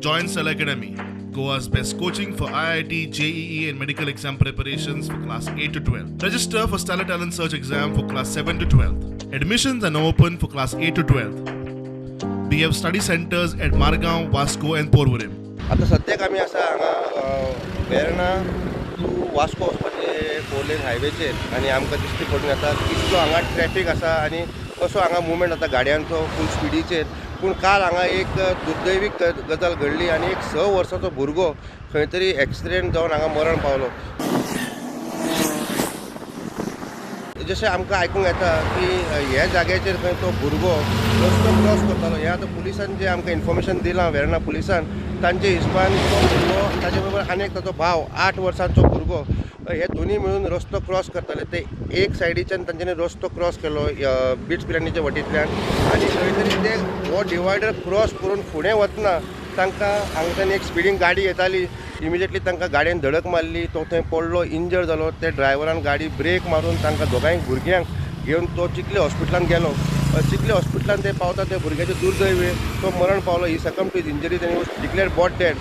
Join Stellar Academy, Goa's best coaching for IIT, JEE, and medical exam preparations for class 8 to 12. Register for Stellar Talent Search exam for class 7 to 12. Admissions are now open for class 8 to 12. We have study centers at Margao, Vasco, and Porvorim. आतां सद्याक आमी आसा हांगा Verna two Vasco वचपाचे 4 lane हायवेचेर आनी आमकां दिश्टी पडून येता कितलो हांगा ट्रॅफीक आसा आनी कसो हांगा मुवमेंट जाता गाडयांचो फूल स्पिडीचेर. पूण काल हांगा एक दुर्दैवीक गजाल घडली आनी एक 6 वर्साचो भुरगो खंय तरी एक्सिडेंट जावन हांगा मरण पावलो. जशें आमकां आयकूंक येता की ह्या जाग्याचेर खंय तो भुरगो रस्तो क्रॉस करतालो. हें आतां पुलिसान जें आमकां इन्फॉर्मेशन दिलां वेर्णा पुलिसान, तांचे हिसपान तो भुरगो ताजे बरोबर आनी एक ताचो भाव 8 वर्सांचो भुरगो हे दोनी मेळून रस्तो क्रॉस करताले. ते एक सायडीच्यान तांच्यांनी रस्तो क्रॉस केलो बीट्स पिलानीच्या वटेंतल्यान आनी खंय तरी ते हो डिवायडर क्रॉस करून फुडें वतना तांकां हांगाच्यान एक स्पिडीन गाडी येताली. इमिजिएटली तांकां गाडयेन धडक मारली, तो थंय पडलो, इंजर्ड जालो. ते ड्रायव्हरान गाडी ब्रेक मारून तांकां दोगांय भुरग्यांक घेवन तो चिखले हॉस्पिटलान गेलो. चिखले हॉस्पिटलान ते पावता त्या भुरग्याचें दुर्दैव तो मरण पावलो. ही सकम टू his injuries आनी वॉज डिक्लेअर्ड बॉट डेड.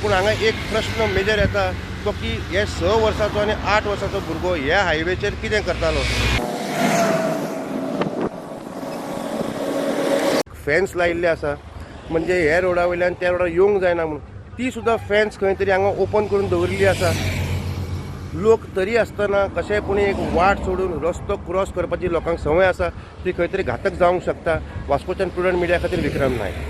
पूण हांगा एक प्रश्न मेजर येता तो की हे 6 वर्साचो आनी 8 वर्साचो भुरगो ह्या हायवेचेर कितें करतालो. फेन्स लायिल्ले आसा म्हणजे ह्या रोडा वयल्यान त्या रोडार येवंक जायना म्हणून, ती सुद्दां फेन्स खंय तरी हांगा ओपन करून दवरिल्ली आसा. लोक तरी आसतना कशेंय पूण एक वाट सोडून रस्तो क्रॉस करपाची लोकांक संवय आसा, ती खंय तरी घातक जावंक शकता. वास्कोच्यान प्रुडंट मिडिया खातीर विक्रम नायक.